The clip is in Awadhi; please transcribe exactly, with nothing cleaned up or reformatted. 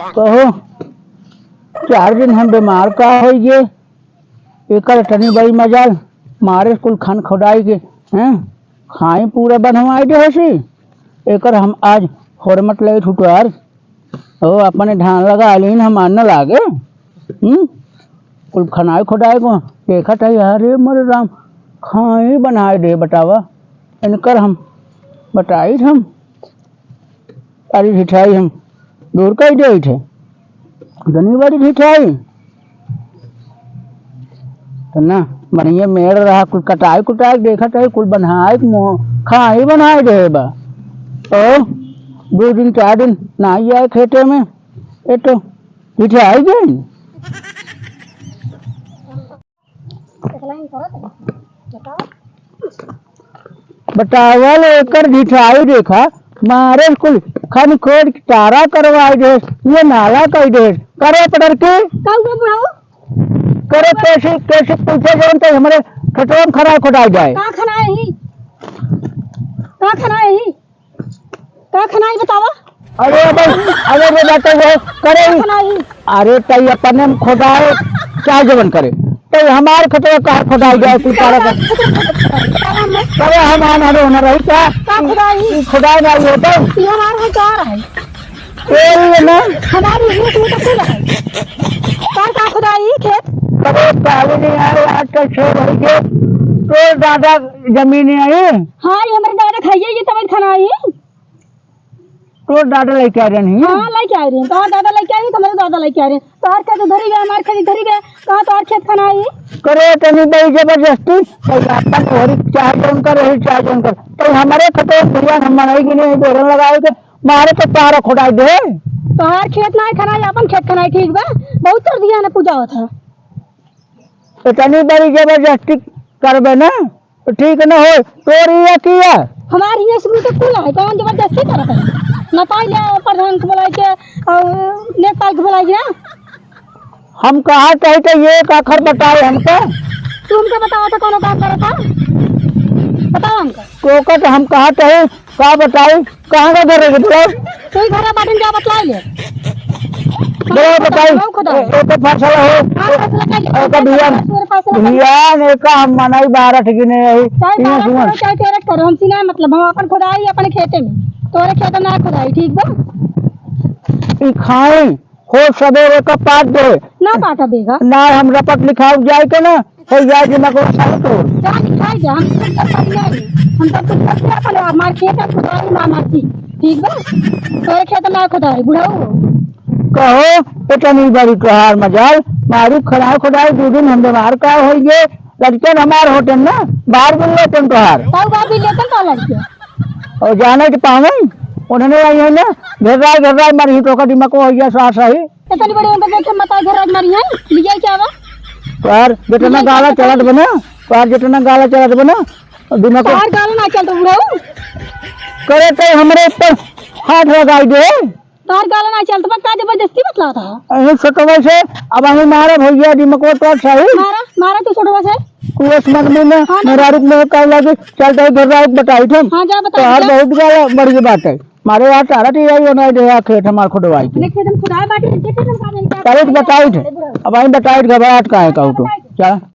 कहो, चार दिन हम बीमार का होइगे, एकर तनी बड़ी मजाल, मारे कुल खन खोदाई के, हैं? खाई पूरा बनवाई देहसी, एकर हम आज होरमत लई ठुकार। ओ, अपने धान लगा लीन, हमार न लागे। हम्म? कुल खनाई खोदाई को देखत है, अरे मोरे राम, खाई बनाए दे बतावा। इनकर हम बताई हम, अरे ढिठाई हम दूर कई देई थे। जनी बड़ी ढिठाई। तो ना, बढ़िया मेड़ रहा, कुल कटाई कुटाई देखत है, कुल बनाए के मुँह, खाई बनाए दे बा। ओ, दो दिन, चार दिन ना आए खेते में, ये तो पीछे आई गई। बतावल एकर ढिठाई देखा, मारे कुल खन खोद के तारा करवाई दे, ये नाला कई दे, करे पड़र के। का हुआ बुढ़ाऊ? करे कैसे, कैसे पूछे जौन तो हमरे खेतवा में खनाई खोदाई जाए। का खनाई ही? का खनाई ही? का खनाई बतावा? अरे भाई, अरे रे बेटा, वो करे ही। खनाई। अरे तई अपने में खोदाए, चाहे जवन करे। तई हमार खेतवा का खोदाई जाए, तू तारा कर। करे हम आन हरो होना रही क्या? का खोदाई? ई खोदाई ना होता। ई हमार है, का रहे? तेरी है ना? हमारी ये तू तो खुद है। का, का खोदाई खेत? अरे पहले नहीं आए, आज तो छह भाई के। तो दादा जमीन है। हाँ, ये हमारे दादा खाइए, ये तब खनाई। तोर दादा लेके आ रहे हैं? हाँ, लेके आ रहे हैं। तोहार दादा लेके आ रहे हैं, तो हमारे दादा लेके आ रहे हैं। तोहार खेत उधर ही गया, हमार खेत इधर ही गया। कहाँ तोहार खेत खनाई? करे तनी बड़ी जबरदस्ती, तो अपन वही चाहे जौन कर, वही चाहे जौन कर। तो हमारे खेत भैया हम मनाई कि नहीं, बेरन लगाए के, मारे तो तारा खोदाई दे। तोहार खेत ना खनाई, अपन खेत खनाई, ठीक बा? बहुत कर दिया ना पूजा होता। इतनी बड़ी जबरदस्ती करबे ना, तो ठीक न होय। तोर ई अथी है। हमार हियाँ शुरू से कुल है, कौन जबरदस्ती करत है? नपाई ले प्रधान के बुलाई के, और नेताल के बुलाई के। हम कहा चाही तो ये एक आखर बताए हमका। तू हमका बतावा तो कौनो काम करत है? बतावा हमका। तो ओका तो हम कहा चाही, का बताई? कहाँ का घर है, बुलाओ। तू ही घर बाटन जा बतलाई ले। बुलाओ, बताई। बुलाओ खुदा। ए, ए तो फैसला हो। हाँ, फैसला कर ले। ए, का बिहान, तोरे फैसला कर। बिहान एका हम मनाई बारह ठे गिने आई। चाहे इन्हें बारह सुमन। करो, चाहे तेरह करो, हमसे ना मतलब, हम अपन खुदाई अपने खेते में। तोरे खेते में ना खुदाई, ठीक बा? ई खाई, हो सबेरे का पाट दे। ना पाटा देगा। ना हम रपट लिखाऊ जाए के ना, हो जाए दिमाग को साल तो। जा लिखाई जा, हम तो सब कर लिया है। हम सब कुछ करते अपन हमार खेत है, खुदाई ना मारती। ठीक बा? तोरे खेत ना खुदाई, बुढ़ऊ। कहो, इतनी बड़ी तोहार मजाल, मारू खराब खुदाई, दो दिन हम बीमार का होइए, लड़कन हमार होटन ना, बाहर भी लेतन तोहार। तब बाहर भी लेतन तो लड़के। और जाने के पावन, उन्होंने वही है ना, घेर्राई, घेर्राई मारी तो का दिमाग को होइए, सास है। इतनी बड़ी उम्र देखे मत आ, घर राज मारी है, लिया क्या बा? तोहार जितना गाला चलत बना, तोहार जितना गाला चलत बना, दिमाग को तोहार गाला ना चलत बुढ़ऊ। करे तो हमरे ऊपर हाथ लगाई दे। तोहार गाला ना चलत बा, का जबरदस्ती बतलात है? अरे छोटवा से, अब हमें मारा भैया, दिमाग को तो सही। मारा, मारा तू छोटवा से। कुछ मन में ना, हाँ, ना। मेरा रुक में का लगे, चल तो घर रात बताई थे। हाँ, जा बताई तोहार दे। बहुत गाला बड़ी बात है। मारे यार, तारा तो यही बनाई दे यार, खेत हमार खुदवाई के। अपने खेत में खुदाई बाटी, इनके खेत में का नहीं, क्या तारीख पता बताई है? थे। अब आई बताई, घबराहट का है, कहू तो। बताई दे। क्या?